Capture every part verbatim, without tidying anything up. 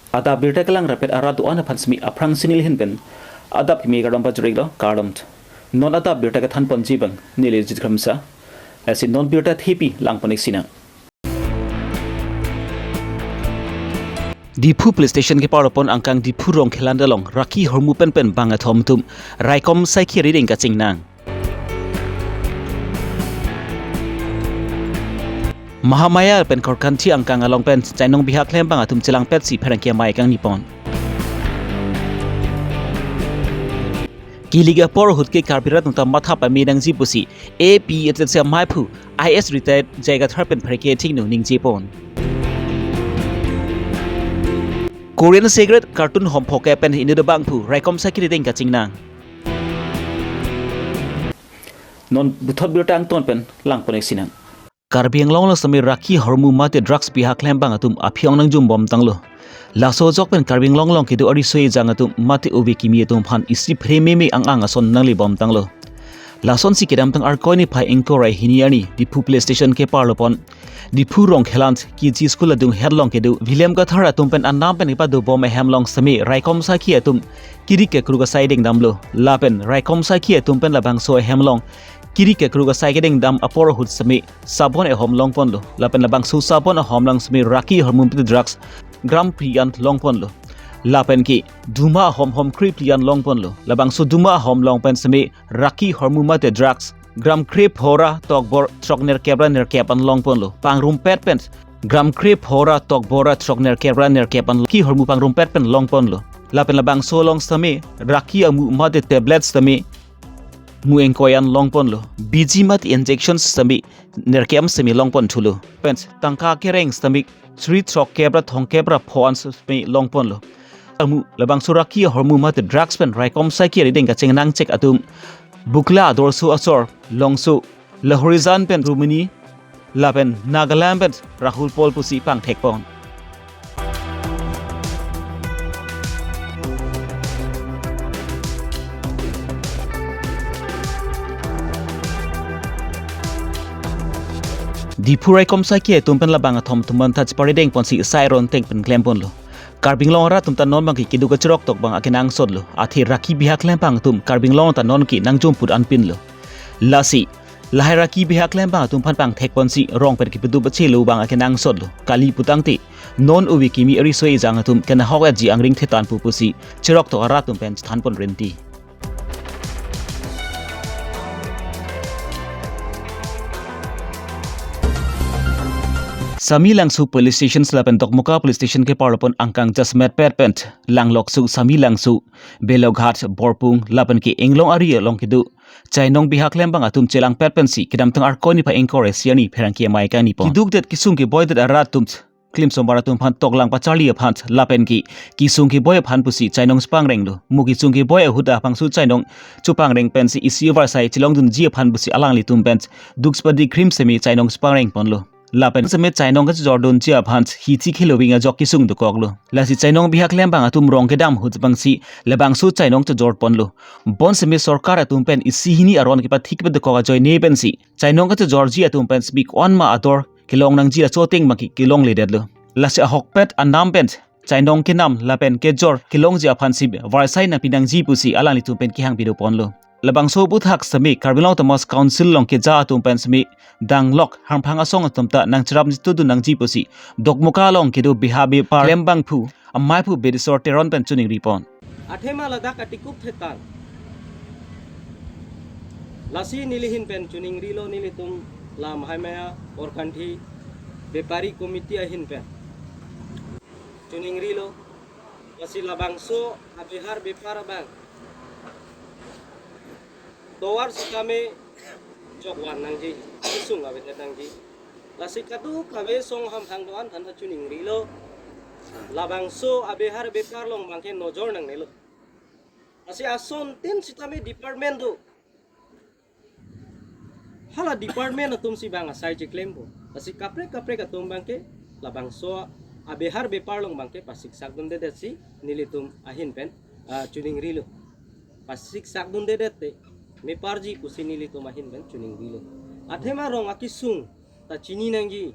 Adap birta kelang rapet arat do-an aphan semi aphrangsi neli ahin pen adap kimi kardom pajir-iklo, kardom. Non adap birta kethan ponji abang neli Jit Kramsa. Lasi non birta thepi lang pon-ik sinang. Diphu Police Station kepar pon angkang Diphu Rongkhelan along raki hormu penpen bang athom atum raikom saikhi arideng kachingnang. Mahamaya pen Korkanthi angkang along pen chainong bihak klembang atum chelangpetsi pherangke amei kangni pon. Kilik apor ahut ke Karbi rat nungta matha pame nangji pusi A P H L C amaiphu I A S retired J I Kathar pen pherangke thingno ningje pon. Korean cigarette carton hom phokep pen inut abangphu raikom saikhi arideng kachingnang. Non puthot birta angton pen lang pon-ik sinang. Karbi Anglong along semi raki hormu mate drugs bihak klembang atum aphi-ong nangjum bomtanglo. Laso ajok pen Karbi Anglong along kedo ariso-ejang atum mate ove kimi atum aphan isi phrememe ang-ang ason nangli bomtanglo. Lasonsi kedamtang Arkoi niphai ingkoi ra hini arni Diphu Police Station kepar pon Diphu Rongkhelan K G School adung het along kedo William Kathar atum pen anam pen kepado bom ahem along semi raikom saikhi atum kirik kekruk asai dengdamlo. Lapen raikom saikhi atum pen labangso ahem along kirik kekruk asai kedengdam apor ahut semi sabon ahom longponlo. Lapen labangso sabon ahom along semi raki hormu mate drugs gram phli an longponlo. Lapen ke duma ahom hom kre phli an longponlo. Labangso duma ahom along pen semi raki hormu mate drugs gram kre phora tokbor throk nerkep ra nerkep an longponlo. Pangrumpet pen gram kre phora tokbor ra throk nerkep ra nerkep an raki hormu pangrumpet pen longponlo. Lapen labangso along semi raki amu mate tablet semi mu ingkoi an longponlo. Biji mate injection semi nerkep semi longponthulo. Pen tangka kereng semi sri throk kep ra thong kep ra pho an semi longponlo. Amu labangso raki ahormu mate drugs pen raikom saikhi arideng kachingnang chek atum Bukla adorso asor Longso Lahorijan pen Rumini lapen Nagaland pen Rahul Paul pusi pangthek pon. Diphu raikom saikhi atum pen labang athom atum anta cheparideng ponsi sai ron teng pen klemponlo. Karbi Anglong arat atum ta non abangke keduk kachirok tok abang akenangsotlo. Athe raki bihak klembang atum Karbi Anglong ta non ke nangjum put anpinlo. Lasi lahai raki bihak klembang atum aphan pangthek ponsi rong pen kepedup achelo abang akenangsotlo. Kali putangte non ove kimi ariso-ejang atum kenahok aji angring thetan pu pusi chirok tok arat atum pen chethan pon rinti. Samelangso Police Station lapen Dokmoka Police Station kepar pon angkang Jasmet pet pen Langlokso, Samelangso, Beloghat, Borpung lapen ke Inglong ari along kedo chainong bihak klembang atum chelangpet pensi kedamtang Arkoi niphai ingkoi ra isi arni pherangke amei kangni pon. Kedukdet kesung keboidet arat atum klimsomar atum aphan toklang pacharli aphan lapen ke kesung keboi aphan pusi chainong chepangrenglo. Mo kesung keboi ahut abangso chainong chepangreng pensi isi varsai chelongdunji aphan pusi alanglitum pen duk chepadi krim semi chainong chepangreng ponlo. Lapen semi chainong kachejordunji aphan hithi khelo wing ajok kesung dokoklo. Lasi chainong bihak klembang atum rong kedam ahut abangsi labangso chainong chejor ponlo. Bonsemi sorkar atum pen isi hini aron kepathik pedokok ajoine pensi chainong kachejorji atum pen semi ko-an ma ador kelong nangji laso ateng abangke kelongledetlo. Lasi ahokpet anam pen chainong kenam lapen kejor kelongji aphan si varsai nangpi nangji pusi alanglitum pen kehang pido ponlo. Labangso aputhak semi Karbi Anglong Autonomous Council along keja atum pen semi danglok hamphang asong atum ta nangcherap nitudun nangji pusi Dokmoka along kedo beha bepar klembangphu amaiphu Bedisor Teron pen choningri pon. Athema ladak atikup thetan. Lasi neli ahin pen choningrilo, nelitum la Mahamaya Korkanthi Bepari Committee ahin pen choningrilo. Lasi labangso abehar bepar abang tovar sitame jokvan nangji, kesung avedet nangji. Lasi kadokave asong hamphang do-an aphan ta choningrilo. Labangso abehar bepar along abangke nojor nangnelo. Lasi asontin sitame department do. Hala department atumsi bang asai cheklempo. Lasi kaprek kaprek atum abangke labangso abehar bepar along abangke pasiksakdundedetsi nelitum ahin pen, ah, choningrilo. Pasiksakdundedette meparji pusi nelitum ahin pen choningrilo. Athema rong akesung ta chini nangji.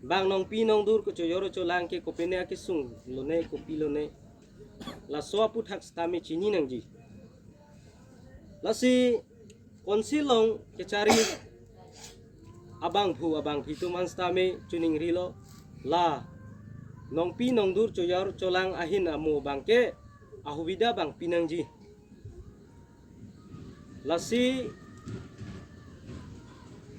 bang nongpi nongdur kachojor cholang ke kopine akesung lone kopi lone, laso aphuthak sitame chini nangji. Lasi council along kechari abangphu abangphi atum aphan sitame choningrilo, la nongpi nongdur chojor cholang ahin amo abangke ahubida abang pinangji. Lasi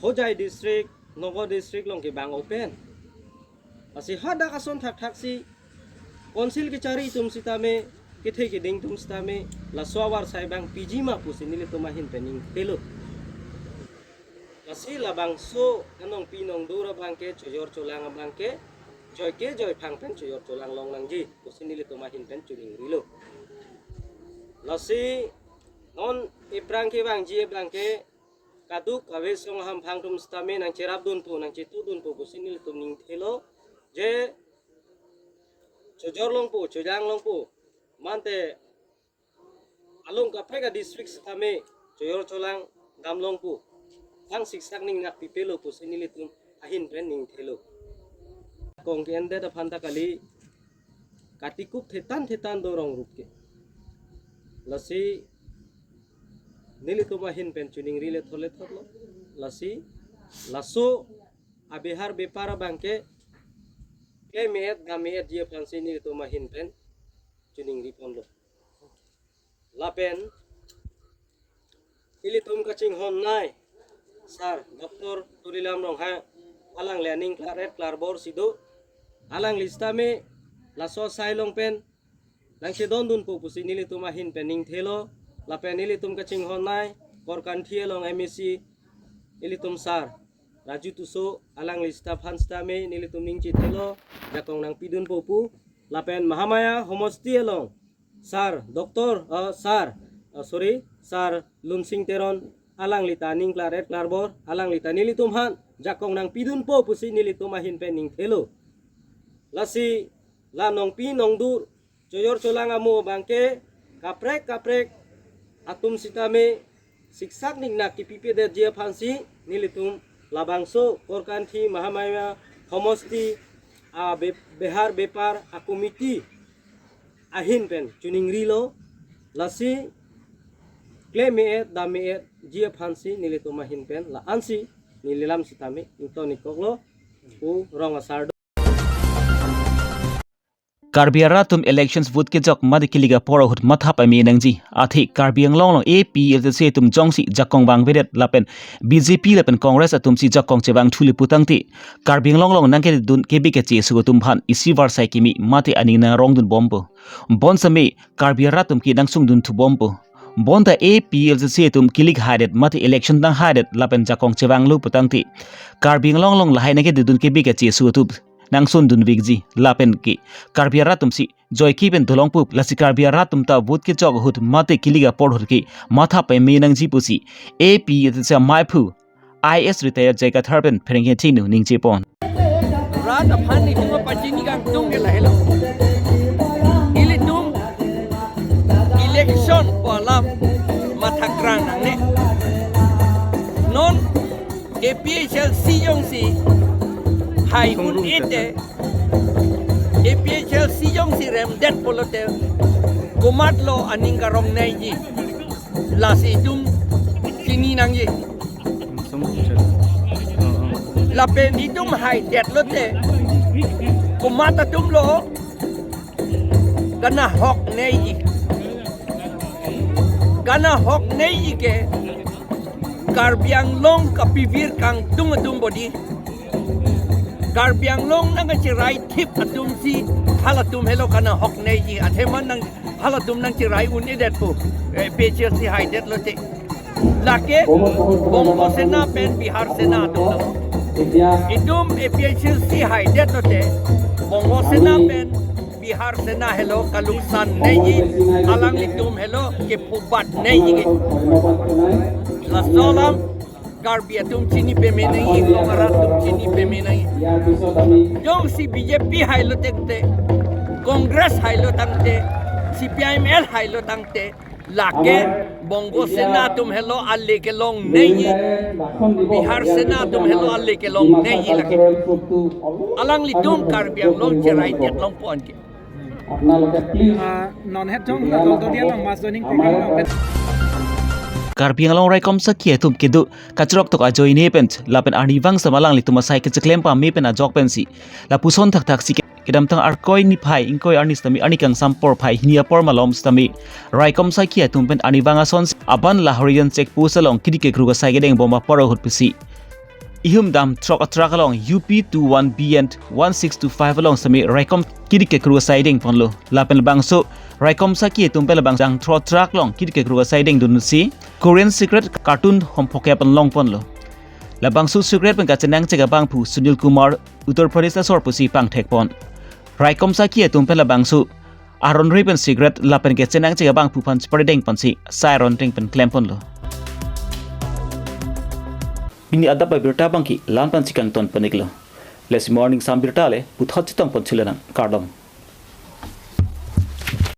Hojai district, Nagaon district along ke bang open. Lasi hadak ason thakthaksi council kechari atum sitame, kethe keding atum sitame, laso avarsai abang piji ma pusi nelitum ahin pen ningthelo. Lasi labangso anongpi nongdur abangke, chojor cholang abangke, joike joiphang pen chojor cholang long nangji pusi nelitum ahin pen choningrilo. Lasi non iphrang kevangji abangke, kaduk kave song hamphang atum sitame nangcherapdunpo, nangchetudunpo pusi nelitum ningthelo, je chojor longpo, chojang longpo, mate along kaprek adistrict sitame chojor cholang dam longpo, thang siksak ningnak pipelo pusi nelitum ahin pen ningthelo. Kong ke-endet aphan ta kali, katikup thetan thetan do rong rup ke. Lasi nelitum ahin pen choningri lethot lethotlo. Lasi laso abehar bepar abangke klem-et dam-etji aphansi nelitum ahin pen choningri ponlo. Lapen ilitum kachinghonnei Sir Doctor Tuliram Ronghang, alangli aning klar-et klarbor si do. Alangli sitame laso asai along pen nangchedondunpo pusi nelitum ahin pen ningthelo. Lapen ilitum kachinghonnei Korkanthi along M A C ilitum Sir Raju Tisso, alangli sita aphan sitame nelitum ningchethelo, jakong nangpidunpo pu. Lapen Mahamaya homosti along Sir Doctor, uh, Sir, uh, sorry, Sir Lunsing Teron, alangli ta aning klar-et klarbor, alangli ta nelitum aphan jakong nangpidunpo pusi nelitum ahin pen ningthelo. Lasi la nongpi nongdur chojor cholang amo abangke kaprek kaprek atum sitame siksak ningnak kipipedetji aphansi nelitum labangso Korkanthi Mahamaya homosti abe-, behar bepar a committee ahin pen choningrilo. Lasi klem-et dam-etji aphansi nelitum ahin pen la-ansi neli lam sitame ingtonikoklo, pu rong asar do. Karbi arat atum elections vote kejok mate kilik apor ahut matha pame nangji. Athe Karbi Anglong along A P H L C atum jongsi jakong vangvedet lapen B J P lapen Congress atumsi jakong chevangthu le putangte, Karbi Anglong along nangkedun kebe kacheso atum aphan isi varsai kimi mate aning nangrongdunbompo. Bonsitame Karbi arat atum ke nangsungdunthubompo. Bonta A P H L C atum kilik haidet mate election nanghaidet lapen jakong chevanglo putangte, Karbi Anglong along lahai nangkedun kebe kacheso atum nangsundunvekji lapen ke Karbi arat atumsi joike pen dolongpo, lasi Karbi arat atum ta vote kejok ahut mate kilik apor ahut ke matha pame nangji pusi A P H L C amaiphu I A S retired J Kathar pen pherangke thengno ningje pon. Rat aphan itum apachini kangtung ke lahelo. Ilitum election pu alam mathakrang nangne. Non A P H L C jongsi hai un-ete, A P H L C jongsi remdet pulote, komatlo aning karongneiji, lasi itum chini nangji. Lapen itum haidet lote, komat atumlo kanahokneiji. Kanahokneiji ke Karbi Anglong kapivir kangtung atum bodi. Karbi Anglong nangkacherai thip atumsi halatum helo kanahokneiji. Athema nang halatum nangcherai un-edetpo, eh, A P H L C haidet lote. Lake Bongo Sena pen Bihar Sena atumlo. Itum A P H L C haidet lote, Bongo Sena pen Bihar Sena helo kaluksanneiji, alanglitum helo kephubatneiji ke. Laso alam Karbi atum chini pame nangji, Inglong arat atum chini pame nangji. Jongsi B J P hailo tangte, Congress hailo tangte, C P I M L hailo tangte, Lake Bongo Sena atum helo ale kelongneji, Bihar Sena atum helo ale kelongneji lake. Alanglitum Karbi Anglong cherai tet longpon ke. আপোনালোকে please uh, ননহেড থং হলো দলদলীয়া লং মাছ joining programme লং Karbi Anglong raikom sakhi atum kedo kachrok tok ajoine pen lapen arnivang sitame alanglitum asai kecheklem pame pen ajok pensi lapuson thakthak si kedamtang Arkoi niphai ingkoi arni sitame arni kangsam porphai hini apor malom sitame raikom sakhi atum pen arnivang ason aban Lahorijan check post along kiri kekruk asai kedeng bom apor ahut pusi ihum dam throk atrak along U P two one B and one six two five along sitame raikom kiri kekruk asai dengponlo. Lapen labangso raikom sakhi atum pen labang dang throk atrak along kiri kekruk asai dengdunsi Korean cigarette carton homphokep pen longponlo. Labangso cigarette pen kachenangchek abangphu Sunil Kumar, Uttar Pradesh asor pusi pangthekpon. Raikom sakhi atum pen labangso aron ri pen cigarette lapen kachenangchek abangphu aphan chepardengponsi sai aron teng pen klemponlo. Pini adap abirta abangke la-an pen chikangton paniklo. Lasi morning sam birta le puthot chetongpon chule nang, kardom.